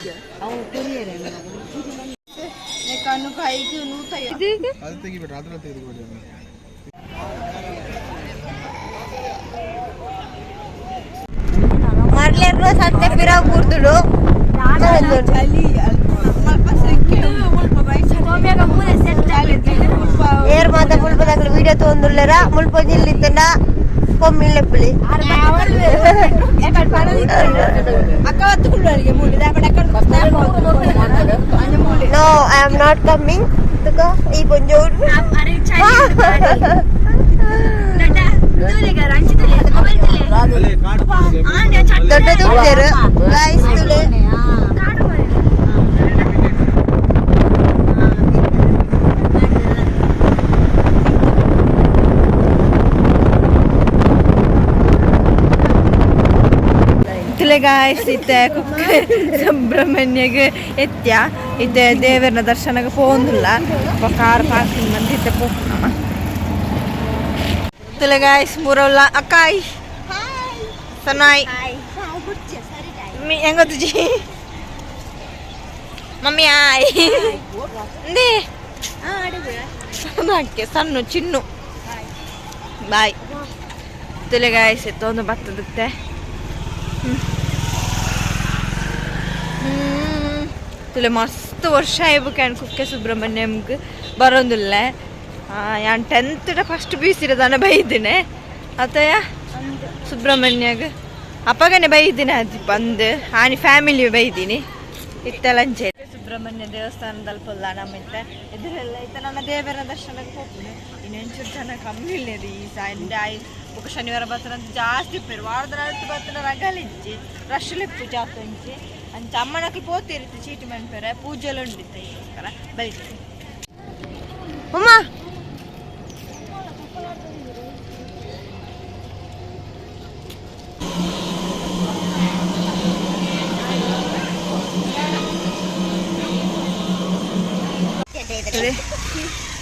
ಅದು ತೆಗಿಬೇಡ, ಅದ್ರಲ್ಲಿ ತೆಗೆದುಕೊಳ್ಳಿ. ಮರ್ಲೆರ್ನ ಸಂತೆ ಪಿರಾವ್ ಕೂರ್ದುಡು ಏರ್ ಮಾತ ಮುಲ್ಪದಾಗಲು ವಿಡಿಯೋ ತಗೊಂಡುಲ್ಲೆರ ಮುಲ್ಪ ನಿಲ್ಲಿತ್ತನ ಕೊಮ್ಮಿಲ್ಲೆಪ್ಪಲಿ no I am not coming ಈ ಪೊಂಜೋರು ದೊಡ್ಡ ತುಪ್ಪೇರು ಗಾಯ್ಸ್ ತುಲೆ. ತುಲೆ ಗಾಯ್ಸ್ ಇತ್ತೆ ಕುಕ್ಕೆ ಸುಬ್ರಹ್ಮಣ್ಯಗೆ ಎತ್ಯ ಇತ್ತೆ ದೇವರನ ದರ್ಶನಕ್ಕೆ ಪೋಂದಿಲ್ಲ ಕಾರ್ ಪಾರ್ಕಿಂಗ್ ಬಂದು ಇತ್ತೆ ಪೋಪುನಮ. ತುಲೆ ಗಾಯ್ಸ್ ಮುರಲ್ಲ ಅಕ್ಕಾಯ್ ಸನಾಯ್ ಮಿ ಹೆಂಗ ತುಜಿ ಮಮ್ಮಿ ಆಯ್ ಇಂದೇ ಸಣ್ಣಕ್ಕೆ ಸಣ್ಣ ಚಿನ್ನು ಬಾಯ್. ತುಲೆ ಗಾಯ್ಸ್ ಎತ್ತೊಂದು ಬತ್ತದತ್ತೆ. ತುಲೆ ಮಸ್ತ್ ವರ್ಷ ಆಯ್ಬೇಕು ಕುಕ್ಕೆ ಸುಬ್ರಹ್ಮಣ್ಯಂಗೆ ಬರೋದಿಲ್ಲ. ಯಾನ್ ಟೆಂತ್ ಫಸ್ಟ್ ಪಿ ಯು ಸಿರದಾನ ಬೈದಿನಿ ಅತ್ತಯ್ಯ ಸುಬ್ರಹ್ಮಣ್ಯಗ್ ಅಪ್ಪಗನೆ ಬೈದಿನಿ, ಅದು ಬಂದು ಆನಿ ಫ್ಯಾಮಿಲಿ ಬೈದಿನಿ ಇತ್ತಲಂಚೆ ಸುಬ್ರಹ್ಮಣ್ಯ ದೇವಸ್ಥಾನದಲ್ಲಿ ಪೊಲ್ಲ ನಮ್ಮ ಇತ್ತ ಎದುರೆಲ್ಲ ಇತ್ತ ನನ್ನ ದೇವರ ದರ್ಶನಕ್ಕೆ ಹೋಗ್ತೀನಿ. ಇನ್ನೊಂಚೂರು ಜನ ಕಮ್ಮಿ ಇಲ್ಲ ಈ ಸಂಡೆ ಆಯ್ ಬೊಕ ಶನಿವಾರ ಬತ್ತನ ಜಾಸ್ತಿ ಇಪ್ಪೇರು, ವಾರದ ನಡುಟು ಬತ್ತನ ರಗಲಿಂಚಿ ರಶ್ ಲಿಪ್ಪು ಜಾತೊಂಚಿ ಅಂಚ ಅಮ್ಮನಕ್ಲು ಪೋತಿರುತ್ತೆ ಚೀಟಿ ಮನ್ಪೆರೆ ಪೂಜೆಲ್ಲ ಉಂಡಿತ್ತೆ ಈಗೋಸ್ಕರ ಬೈತೀನಿ. ಉಮ್ಮ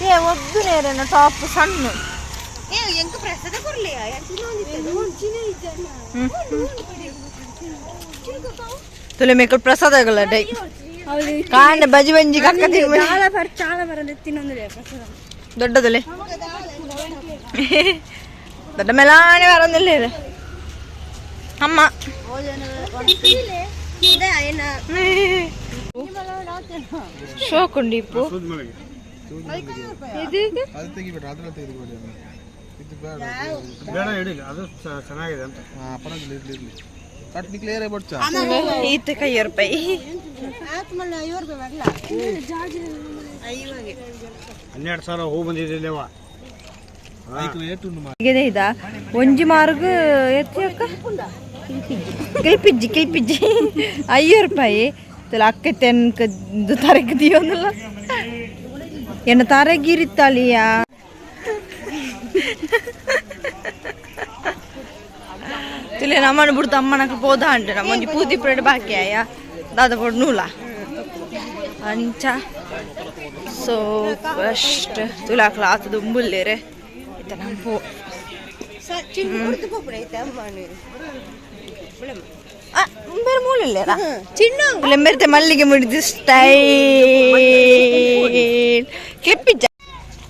ಏ ಒದ್ದು ನೇರನ ಟಾಪ್ ಸಣ್ಣ. ಏ ಎಂಕ ಪ್ರಸಾದ ಕೊರ್ಲಿ. ತುಲೆ ಮೇಕಲ್ ಪ್ರಸಾದ ಆಗಲ್ಲ ಡೈ ಕಾಂಡ ಬಜಿ ಬಂಜಿ ಕಕ್ಕ ತಿನ್ಬಿ ದೊಡ್ಡದಲೆ ದೊಡ್ಡ ಮೇಲಾನೆ ಬರೋದಿಲ್ಲ ಇದೆ ಅಮ್ಮ. ಶೋಕುಂಡಿಪ್ಪು ಇದು ಅದು ತೆಗಿಬೇಡ, ಅದ್ರಲ್ಲಿ ತೆಗೆದುಕೊಳ್ಳಿ. ಇದು ಬೇಡ. ಬೇಡ ಇಡಿ, ಅದು ಚೆನ್ನಾಗಿದೆ ಅಂತ. ಹಾ, ಪರವಾಗಿಲ್ಲ, ಇರ್ಲಿ ಇರ್ಲಿ. ಕಟ್ನಿ ಕ್ಲಿಯರ್ ಬಡ್ಚ. ಈತ ಕೈಯ ರೂಪಾಯಿ. 12,000 ಹೂ ಬಂದಿದ್ದಿಲ್ಲವ. ರೇಟ್ ಉಂಡು. ಇದೆ ಇದ ಒಂಜಿ ಮಾರ್ಗ ಎತ್ತಿ ಅಕ್ಕ ಕಿಲ್ಪಿಜ್ಜಿ ಕಿಲ್ಪಿಜ್ಜಿ 5 ರೂಪಾಯಿ ತುಲ ಅಕ್ಕ ತೆನ್ಕ ತರಕ್ಕೆ ದಿಯೋನಲ್ಲ ಎನ್ನ ತರಗಿರಿತ್ತಾಳಿಯಾ ತುಲೆ ನಮ್ಮನ್ನು ಬಿಡ್ತು ಅಮ್ಮನಕ್ಕೆ ಪೋದ ಅಂಟು ನಮ್ಮ ಒಂಜಿ ಪೂತಿ ಪ್ರೇಡ್ ಬಾಕಿ ಆಯ ದಾದ ಪೊಡ್ ನೂಲ ಅಂಚ. ಸೊ ಫಸ್ಟ್ ತುಲಾಕ್ಲ ಆತದ ಉಂಬುಲ್ಲೇರೆ ಇತ್ತ ನಮ್ಮ ಪೋ ಬೇರೆ ಮೂಲಿಲ್ಲೇರಾ ಚಿನ್ನ ಲೆಂಬೆರ್ತೆ ಮಲ್ಲಿಗೆ ಮುಡಿದು ಸ್ಟೈಲ್ ಕ್ಲಿಪ್ಪಿಜ್ಜ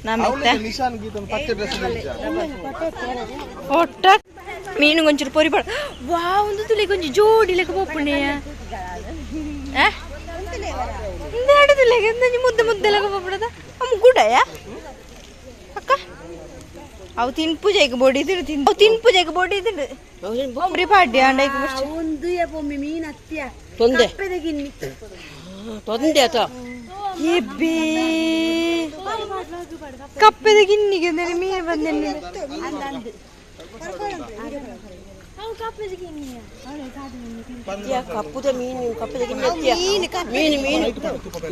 ನಮ್ಮಿತ್ತ. ನಿಶಾನ್ ಗೀತನ್ ಪಚ್ಚೆ ಡ್ರೆಸ್. ಒಟ್ಟ ಮೀನು ಕೊಂಚೂರು ಪೊರಿ ಪಡ ವಾ ಒಂದು ತುಲೆ ಕೊಂಚ ಜೋಡಿ ಲೆಕ್ಕ ಪೋಪುಣೆಯ ತುಲೆಗೆ ಎಂದ ಮುದ್ದೆ ಮುದ್ದೆ ಲೆಕ್ಕ ಪೋಪುಣದ ಅಮ್ಮ ಗುಡಯ ಅಕ್ಕ ಅವು ತಿನ್ಪು ಜೈಕ್ ಬೋಡಿ ಇದ್ರು ತಿನ್ ಅವು ತಿನ್ಪು ಜೈಕ್ ಬೋಡಿ ಇದ್ರು ಒಬ್ರಿ ಪಾಡ್ಯ ಅಂಡೈಕ್. ತೊಂದೆ ತೊಂದೆ ಆತ. ಎಬ್ಬಿ ಕಪ್ಪೆದ ಗಿನ್ನಿಗೆ ಅಂದರೆ ಮೀನು ಬಂದೆ. ಕಪ್ಪುದ ಮೀನು, ಕಪ್ಪದ ಗಿಣ್ಣಿ ಅತ್ತಿಯ. ಮೀನು ಮೀನು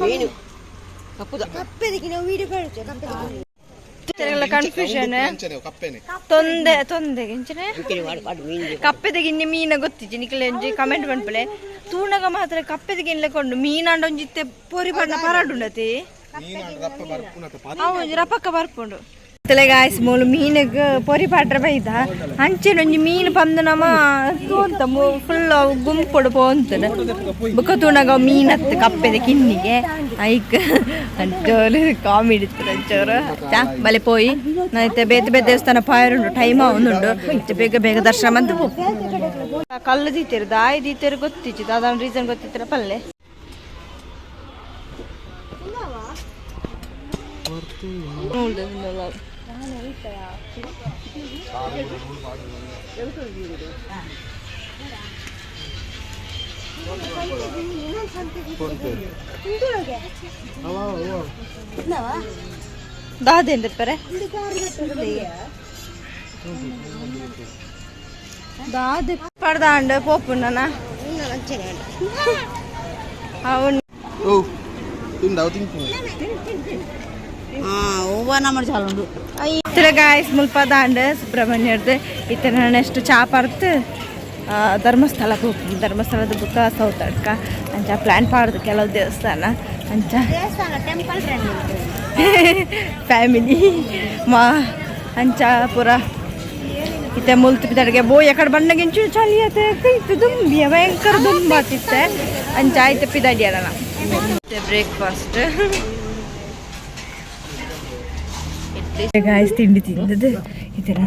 ಮೀನು ಕಪ್ಪುದ. ಕನ್ಫ್ಯೂಷನ್. ಕಪ್ಪೆನೆ. ತೊಂದೆ ತೊಂದೆ ಎಂಚನೆ. ಮೀನು. ಕಪ್ಪೆದ ಗಿನ್ನೆ ಮೀನ ಗೊತ್ತಿಜ್ಜಿ ನಿಕ್ಲೆ ಒಂಜಿ ಕಮೆಂಟ್ ಪನ್ಪಲೆ. ತೂನಗ ಮಾತ್ರ ಕಪ್ಪೆದ ಗಿನ್ಲೆ ಕೊಂಡು ಮೀನಾಂಡ ಒಂಜಿತ್ತೆ ಪೊರಿ ಬಣ್ಣ ಪರಡುಂಡತಿ. ಮೀನು ರಪ್ಪ ಬರ್ಪುನತ. ಅವು ಒಂಜಿ ರಪಕ್ಕ ಬರ್ಪುಂಡು. ಗಾಯ್ಸ್ ಮೂಲು ಮೀನಿಗೆ ಪೊರಿ ಪಾಟ್ರೆ ಬೈದ ಅಂಚಿನ ಒಂಜಿ ಮೀನು ಪಂದು ನಮ ತೂಂತ ಫುಲ್ ಗುಂಪುಡು ಪೋಂತದ ಬುಕ್ಕ ತೂನಗ ಮೀನತ್ತು ಕಪ್ಪೆದ ಕಿನ್ನಿಗೆ ಐಕ್ ಅಂಚೋರು ಕಾಮಿಡಿ ಅಂಚೋರು ಚಾ ಬಲೆ ಪೋಯಿ ನೈತೆ ಬೇತೆ ಬೇತೆ ದೇವಸ್ಥಾನ ಪಾಯರುಂಡು ಟೈಮ್ ಆವೊಂದುಂಡು ಬೇಗ ಬೇಗ ದರ್ಶನ ಮಂತು ಕಲ್ಲು ದೀತೆರು ದಾಯಿ ದೀತೆರು ಗೊತ್ತಿಜ್ಜಿ ದಾದಾನ ರೀಸನ್ ಗೊತ್ತಿತ್ತರ ಪಲ್ಲೆ ದಾದೇಂದ್ರ ಪರೆ ದಾದೆ ಪಡ್ದಾಂಡ ಪೋಪುಂಡನ ಅವನು ಓ ತಿಂದ ಅವು ತಿಂತೀನಿ. ಹೂವ ನಮ್ಮ ಚಾಲುಂಡು. ಇತ್ತರ ಗಾಯ್ಸ್ ಮುಲ್ಪ ದಾಂಡ ಸುಬ್ರಹ್ಮಣ್ಯರ್ದು ಇತ್ತರ ನೆಕ್ಸ್ಟ್ ಚಾಪರ್ತ್ ಧರ್ಮಸ್ಥಳಕ್ಕೆ ಹೋಗ್ತೀನಿ. ಧರ್ಮಸ್ಥಳದ ಬುಕ್ಕ ಸೌತಡ್ಕ ಅಂಚ ಪ್ಲ್ಯಾನ್ ಪಾಡ್ದು ಕೆಲವು ದೇವಸ್ಥಾನ ಅಂಚ ದೇವಸ್ಥಾನ ಟೆಂಪಲ್ ಫ್ಯಾಮಿಲಿ ಮಾ ಅಂಚ ಪೂರ ಇತ್ತೆ ಮುಲ್ತು ಬಿದ್ದಡಿಗೆ ಬೋ ಎಕಡೆ ಬಂಡಗಿಂಚು ಚಳಿ ಆತ ಇತ್ತು ದುಂಬಿಯ ಭಯಂಕರ ದುಂಬಾತಿತ್ತೆ ಅಂಚ ಆಯ್ತು ಪಿದಡಿಯಲ್ಲ. ಬ್ರೇಕ್ಫಾಸ್ಟ್ ಗಾಯ್ಸ್ ತಿಂಡಿ ತಿಂದದ್ದು ಈ ಥರ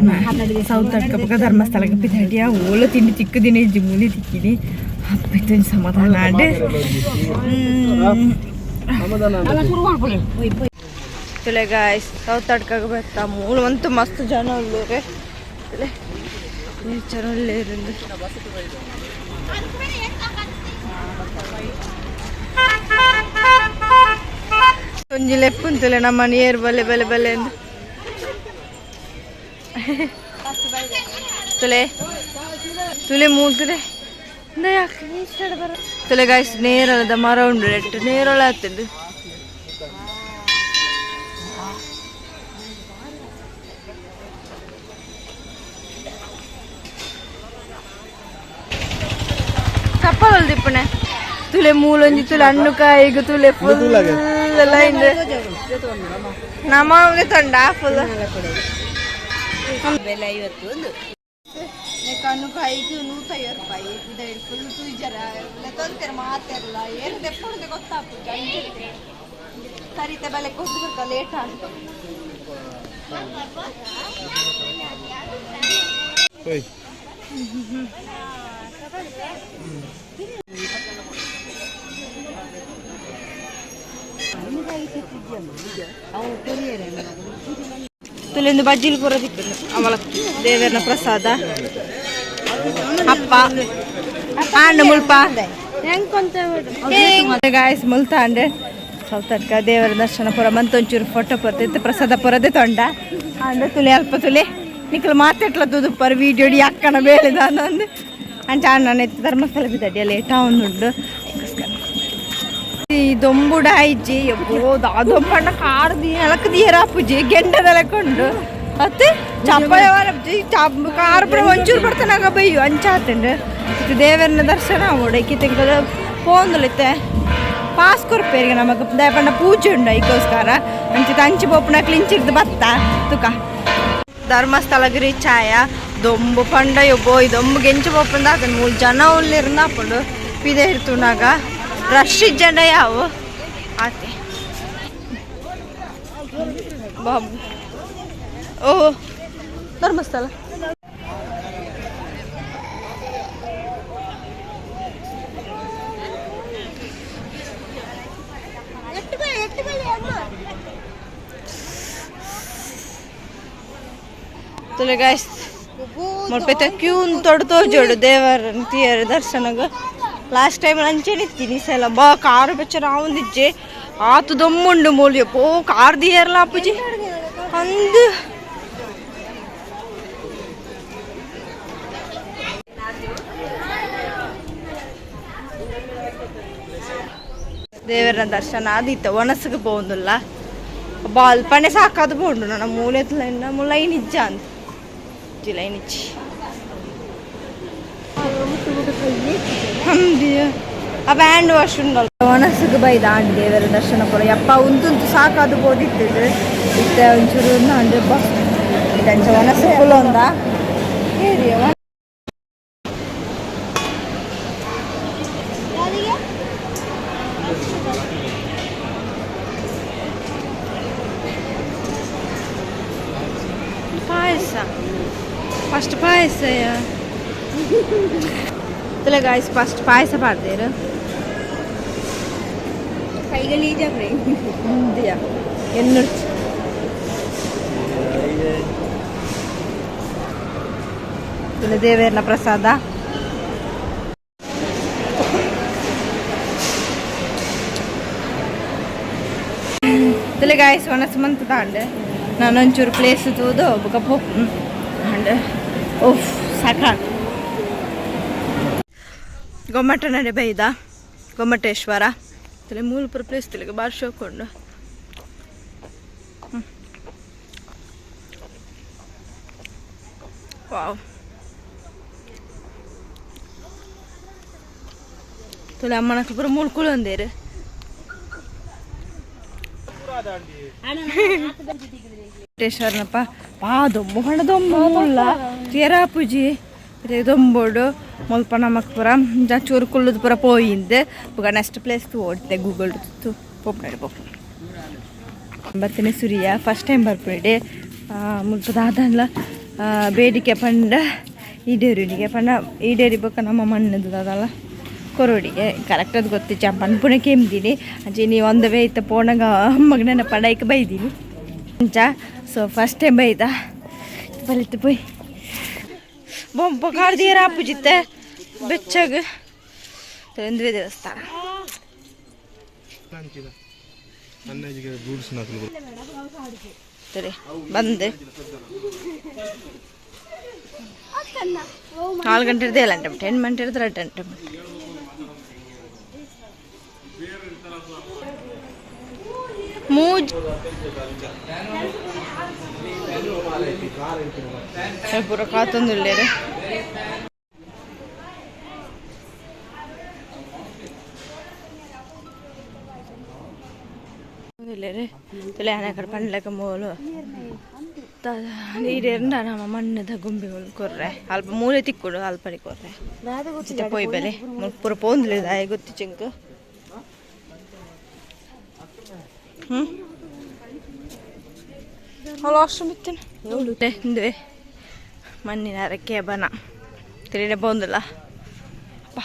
ಸೌತ್ ಅಡ್ಕ ಧರ್ಮಸ್ಥಳಕ್ಕೆ ಪಿದಡಿಯ ಓಲ ತಿಂಡಿ ತಿಕ್ಕದಿನ ಇಜ್ಜಿ ಮೂಲಿ ತಿಕ್ಕಿನಿ ಹಪ್ಪಿತ್ತು ಸಮಾಧಾನ ಆಡ್. ತುಲೆ ಗಾಯ್ಸ್ ಸೌತ್ ಅಡ್ಕಾಗ ಬರ್ತಾ ಮೂಲು ಅಂತೂ ಮಸ್ತ್ ಜನ ಉಳ್ಳೂರೆ ತುಲೆ ಜನ ಉಳ್ಳೇರುಂದು. ಒಂಜಿ ಲೆಪ್ಪುಂತುಲೆ ನಮ್ಮ ನೀರು ಬಲೆ ಬಲೆ ಬಲೆ ಅಂದು ತುಲೆ ತುಲೆ ಮೂಲ್ತುಲೆ ತುಲೆ ಗಾಯ್ಸ್ ನೇರಳದ ಮರ ಉಂಡು ನೆಟ್ಟು ನೇರಳ ಆತುಂಡು. ಚಪ್ಪಲ್ ದಿಪ್ಪಣೆ ತುಲೆ ಮೂಲೊಂಜಿ ತುಲೆ ಹಣ್ಣು ಕಾಯಿಗು ತುಲೆ ಫುಲ್ ಲೈನ್ ನಮ್ಮ ತೊಂಡ ಫುಲ್ ಬೆಲೆ 50 ಒಂದು. ಕಣ್ಣು ಕಾಯಿಗೆ 150 ರೂಪಾಯಿ ಇದು ಫುಲ್ ತೂಜರ ತೊಂತೆರ್ ಮಾತೆರ್ಲ ಏನು ದೆಪ್ಪುಡುದು ಗೊತ್ತಾಪುಜ ಅಂಚಿತ್ತೆ ಕರಿತೆ ಬೆಲೆ ಕೊಟ್ಟು ಬರ್ಕ ಲೇಟ್ ಆಯ್ತು. ಓಯ್ ತುಲಿಂದು ಬಜ್ಜಿಲ್ ಪೂರ ತಿಕ್ಕುದು ಅವಳ ದೇವರನ ಪ್ರಸಾದ ಅಪ್ಪ ಆಂಡ ಮುಲ್ಪ ಗಾಯ್ಸ್ ಮುಲ್ತಾಂಡೆ ಸ್ವಲ್ಪ ದೇವರ ದರ್ಶನ ಪೂರ ಮಂತೊಂಚೂರು ಫೋಟೋ ಪೂರ ಪ್ರಸಾದ ಪೂರದೆ ತೊಂಡ ಆಂಡ ತುಲೆ ಅಲ್ಪ ತುಲೆ ನಿಕ್ಕಲು ಮಾತಾಡ್ಲ ತೂದುಪ್ಪರ್ ವೀಡಿಯೋ ಅಕ್ಕನ ಬೇಳೆದ ಅಂದು ಅಂಚ ಅಣ್ಣ ಧರ್ಮಸ್ಥಳ ಬಿದ್ದಡಿ ಲೇಟ್ ಉಂಡು. ಈ ದೊಂಬುಡ ಆಯ್ಜಿ ಎಬ್ಬೋ ದೊಂಬಣ್ಣ ಕಾರ್ the ಎಲಕ್ ದಿಯರಾಪುಜಿ ಗೆಂಡದಲಕೊಂಡು ಅತ್ತೆ ಚಪ್ಪ ಚಾಪ್ ಕಾರ್ ಪೂರ ಒಂಚೂರು ಬರ್ತಾನಾಗ ಬಯ್ಯು ಅಂಚಾತಂಡು ದೇವರನ ದರ್ಶನ ಆವೊಡು ತಿಂಗಳು ಪೋಂದುಲಿತ್ತೆ ಪಾಸ್ ಕೊರ್ಪೇರಿಗೆ ನಮಕ್ ದಾಯಪಂಡ ಪೂಜೆ ಉಂಡು ಐಕೋಸ್ಕರ ಅಂಚಿತ ಅಂಚಿ ಪೋಪುನಕ್ಲು ಇಂಚಿರ್ದು ಬತ್ತ ತುಕ ಧರ್ಮಸ್ಥಳಗ್ ರೀಚ್ ಆಯ ದೊಂಬು ಪಂಡ ಯಬ್ಬೋ ಈ ದೊಂಬು ಗೆಂಚು ಪೋಪುಂದ ಅದನ್ನ ಮೂಲು ಜನ ಉಲ್ಲಿರಂದ ಆಪುಂಡು ಪಿದೆ ಇರ್ತುನಾಗ ರಶ್ ಜನ ಯಾವ ಆತೆ ಬಾಬು ಓ ಧರ್ಮಸ್ಥಳ ತುಲೆ ಗಾಯ್ಸ್ ಮುಲ್ಪೈತೆ ಕ್ಯೂ ತೊಡ್ ತೋಜೋಡು ದೇವರ ತಿಯರ್ ದರ್ಶನಗ ಲಾಸ್ಟ್ ಟೈಮ್ ಅಂಚೆನೆ ಇತ್ತೀನಿ ಸಲ ಬಾ ಕಾರು ಬೆಚ್ಚ ರಾವಂದಿಜ್ಜೆ ಆತು ದೊಮ್ಮುಂಡು ಮೂಲ್ಯ ಪೋ ಕಾರ್ ದಿಯರ್ಲ ಅಪ್ಪುಜಿ ಅಂದು ದೇವರ ದರ್ಶನ ಆದಿತ್ತ ಒಣಸಿಗೆ ಪೋಂದುಲ್ಲ ಅಲ್ಪನೆ ಸಾಕಾದು ಪೋಂಡು ನನ್ನ ಮೂಲೆ ನಮ್ಮ ಲೈನ್ ಇಜ್ಜ ಅಂತ ಲೈನ್ ಇಜ್ಜಿ. ಅಂದಿಯ ಆ ಹ್ಯಾಂಡ್ ವಾಶ್ ಉಂಡಲ್ಲ ಒಣಸುಗು ಬೈದ ಆಂಡ್ ದೇವರ ದರ್ಶನ ಪೂರ ಯಪ್ಪ ಉಂತುಂತು ಸಾಕಾದು ಪೋದಿತ್ತಿದ್ದು ಇತ್ತೆ ಒಂಚೂರು ಅಂಡ್ ಬಸ್ ಅಂಚ ಒಣಸು ಕುಲೊಂದ ಪಾಯಸ ಫಸ್ಟ್ ಪಾಯಸ ಗಾಯ್ಸ್ ಫಸ್ಟ್ ಪಾಯಸ ಪಾಡ್ದೇರು ಕೈಗಲೀಜ ಎನ್ನುರ್ಚಿ ದೇವೇರ್ನ ಪ್ರಸಾದ. ತುಲೆ ಗಾಯ್ಸ್ ಒಣಸ್ ಮಂತ್ ತಾಂಡ್ ನಾನೊಂಚೂರು ಪ್ಲೇಸ್ ತೂದು ಬೊಕ ಪೋಪು ಅಂಡ್ ಓಫ್ ಸಾಕಾಂಡ್. ಗೊಮ್ಮಟ ನಡೆ ಬೈದ ಗೊಮ್ಮಟೇಶ್ವರ ತುಲೆ ಮೂಲಪುರ ಪ್ಲೇಸ್ ತುಲೆಗೆ ಬಾರಿ ಶೋಕುಂಡು. ವಾವ್ ತುಲೆ ಅಮ್ಮನಕ್ಕೆ ಪೂರ ಮೂಲು ಕುಲೊಂದೇರು. ವೆಂಕಟೇಶ್ವರನಪ್ಪ ಪಾ ದೊಂಬು ಪಂಡ ದೊಂಬು ಮುಲ್ಲ ತೇರಾಪುಜಿ ದೊಂಬೋಡು ಮುಲ್ಪ ನಮಕ್ ಪೂರ ಚೂರು ಕುಲ್ಲುದು ಪೂರ ಪೋಯಿಂದ್ ಬೊಕ ನೆಕ್ಸ್ಟ್ ಪ್ಲೇಸ್ ಓಡ್ತೆ ಗೂಗಲ್ ಪೋಪುನಡೆ ಪೋಪು ಬತ್ತನೆ ಸುರಿಯ ಫಸ್ಟ್ ಟೈಮ್ ಬರ್ಪುಡೆ ಮುಲ್ಪ ದಾದನ್ಲ ಬೇಡಿಕೆ ಪಂಡ ಈಡೇರುಡಿಗೆ ಪಂಡ ಈಡೇರಿ ಬೊಕ ನಮ್ಮ ಮಣ್ಣದು ದಾದಲ್ಲ ಕೊರೊಡಿಗೆ ಕರೆಕ್ಟ್ ಅದು ಗೊತ್ತಿಚ್ಚ ಪನ್ಪುನ ಕೆಮ್ದಿನಿ ಅಂಚೆ ನೀವು ಒಂದ ವೇ ಇತ್ತ ಪೋಣಗ ಅಮ್ಮಗ ನೆನಪಂಡ ಐಕ್ ಬೈದೀನಿ ಅಂಚ. ಸೊ ಫಸ್ಟ್ ಟೈಮ್ ಬೈದ ಬಲಿತ್ ಪೋಯ್ ಬೊಂಬ ಕಾಡ್ದಿಯರ ಆಪುಜಿತ್ತೆ ಬೆಚ್ಚಗ್ ಇಂದುವೆ ದೇವಸ್ಥಾನ ಸರಿ ಬಂದೆ 4 ಗಂಟೆ ಇರ್ತದೆ ಅಲ್ಲ 10 ಗಂಟೆ ಇರ್ತದೆ 10. ಮೂಜ್ ಪೂರ ಕಾತೊಂದುಲ್ಲೇರು. ಉಲ್ಲೇರು ತುಲೆ ಆನೆ ಕಡೆ ಪಂಡ್ಲಕ ಮೂಲು ನೀರೇರ್ಂಡ ನಮ್ಮ ಮಣ್ಣದ ಗೊಂಬೆಗಳು ಕೊರ್ರೆ ಅಲ್ಪ ಮೂಲೆ ತಿಕ್ಕುಡು ಅಲ್ಪಡಿ ಕೊರ್ರೆ ಚಿತ್ತ ಪೋಯ್ ಬೆಲೆ ಪೂರ ಪೋಂದ್ಲೆ ದಾಯ ಗೊತ್ತಿ ಚೆಂಕ್. ಹಲೋ ಅಷ್ಟು ಬಿತ್ತೇನೆ ಇಂದುವೆ ಮಣ್ಣಿನ ಅರಕೆ ಬನ ತಿರುಗಿ ಬಂದಿಲ್ಲ ಅಪ್ಪ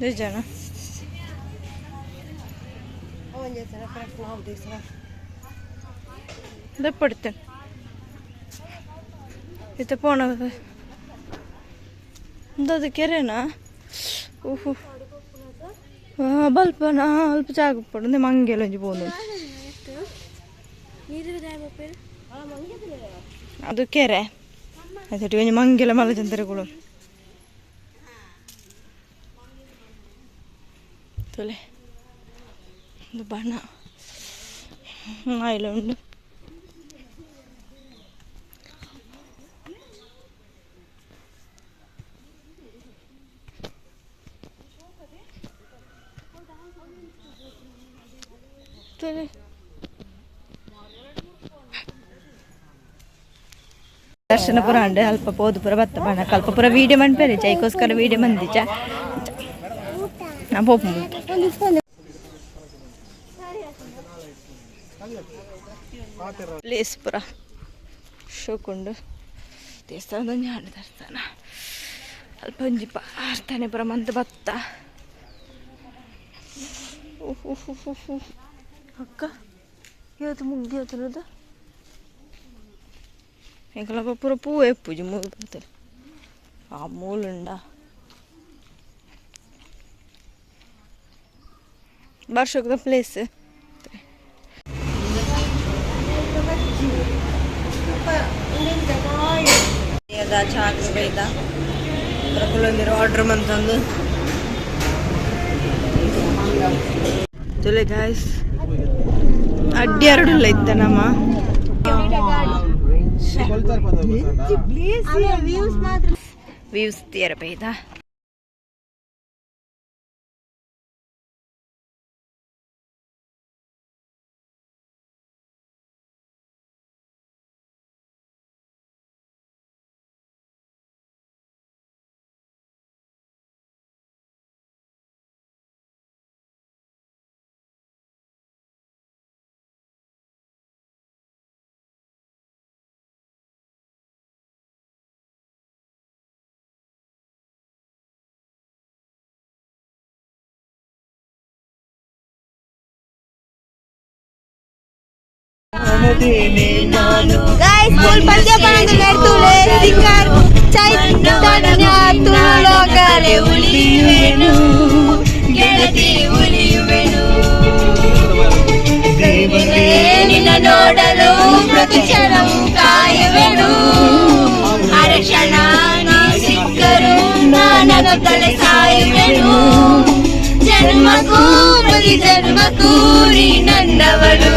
ನಿಜನ. ದಪ್ಪಡ್ತೇನೆ ಇತ್ತ ಪೋಣ ಅದು ಕೆರೆನಾ ಓಹೋ ಬಲ್ಪನ ಅಲ್ಪ ಜಾಗ ಪಡು ಮಂಗೆಲ್ಲ ಒಂಜಿ ಪೋಂದು ಅದು ಕೆರೆ ಅದಕ್ಕೆ ಒಂಜಿ ಮಂಗೆಲ ಮಲ್ಲ ಜಂತರೆಗಳು ತುಲೆ ಒಂದು ಬಣ್ಣ ಆಯಿಲ ಉಂಡು. ತುಲೆ ದರ್ಶನ ಪುರ ಅಂಡ್ ಅಲ್ಪ ಪೋದು ಪುರ ಬತ್ತ ಬಣ್ಣ ಅಲ್ಪ ಪುರ ವೀಡಿಯೋ ಮನ್ಪೇರೆ ಚೈಕೋಸ್ಕರ ವೀಡಿಯೋ ಮಂದಿಚ ನಾ ಪೋಪು ಪ್ಲೇಸ್ ಪುರ ಶೋಕುಂಡು ದೇವಸ್ಥಾನದ ಒಂಜಿ ಆಂಡ್ ದೇವಸ್ಥಾನ ಅಲ್ಪ ಒಂಜಿ ಪಾರ್ತಾನೆ ಪುರ ಮಂತ್ ಬತ್ತ ಅಕ್ಕ ಇವತ್ತು ಮುಗ್ಗಿ ಹತ್ತಿರದ ಎಂಕಲಪ್ಪ ಪೂರ ಪೂ ಎಪ್ಪುಜಿ ಮೂಲು ಬರ್ತದೆ ಆ ಮೂಲುಂಡ ವರ್ಷದ ಪ್ಲೇಸ್. ಚಾಕ್ ಬೈದ ಆರ್ಡರ್ ಮಂತಂದು ತುಲೆ ಗಾಯ್ಸ್ ಅಡ್ಡಿ ಎರಡುಲ್ಲ ಇತ್ತ ನಮ್ಮ ವ್ಯೂಸ್ ತೀರ ಬೈದ. ಗೈಸ್, ಫುಲ್ ಪದ್ಯ ಪನೊಂದು ನೆರ್ತುಲೆ ಸಿಂಗರ್ ಚೈತನ್ಯ ತುಳುಲೋಕರೆ ಉಳಿಯುವೆನು, ಗೆಳತಿ ಉಳಿಯುವೆನು. ನಿನ್ನ ನೋಡಲು ಪ್ರತಿ ಕ್ಷಣವೂ ಕಾಯುವೆನು. ಅರಕ್ಷಣ ನೀ ಸಿಕ್ಕರು ನಾನಗತ್ತಲೆ ಸಾಯುವೆನು. ಜನ್ಮಕ್ಕೂ ಪ್ರತಿ ಜನ್ಮಕ್ಕೂ ನೀ ನನ್ನವಳು.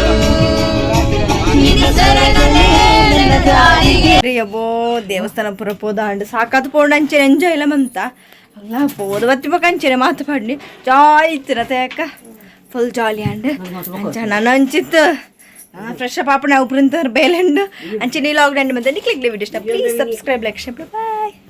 ನಿನ್ನ ಸರಳಲೆ ನನ್ನ ತಾಯಿಗೆ. ಅಬ್ಬೋ, ದೇವಸ್ಥಾನ ಪೂರ ಪೋದ ಅಂಡ್ ಸಾಕಾತು ಪೋಂಡ. ಅಂಚೆನೆ ಎಂಜಾಯ್ ಇಲ್ಲ ಮಂತ ಅಲ್ಲ. ಪೋದ ಬತ್ತಿ ಬೊಕ ಅಂಚೆನೆ ಮಾತು ಪಾಡ್ನಿ ಜಾಯ್ ಇತ್ತಿರ ತೇಕ, ಫುಲ್ ಜಾಲಿ ಅಂಡ್. ಅಂಚ ನನ್ನ ಅಂಚಿತ್ತು ಫ್ರೆಶ್ ಅಪ್ ಆಪಣ ಉಪ್ರಿಂತ ಬೇಲೆಂಡು. ಅಂಚೆ ನೀ ಲಾಗ್ ಮತ್ತೆ ನಿಕ್ಲಿಕ್ ವಿಡಿಯೋ ಇಷ್ಟ, please subscribe, like, share. Bye.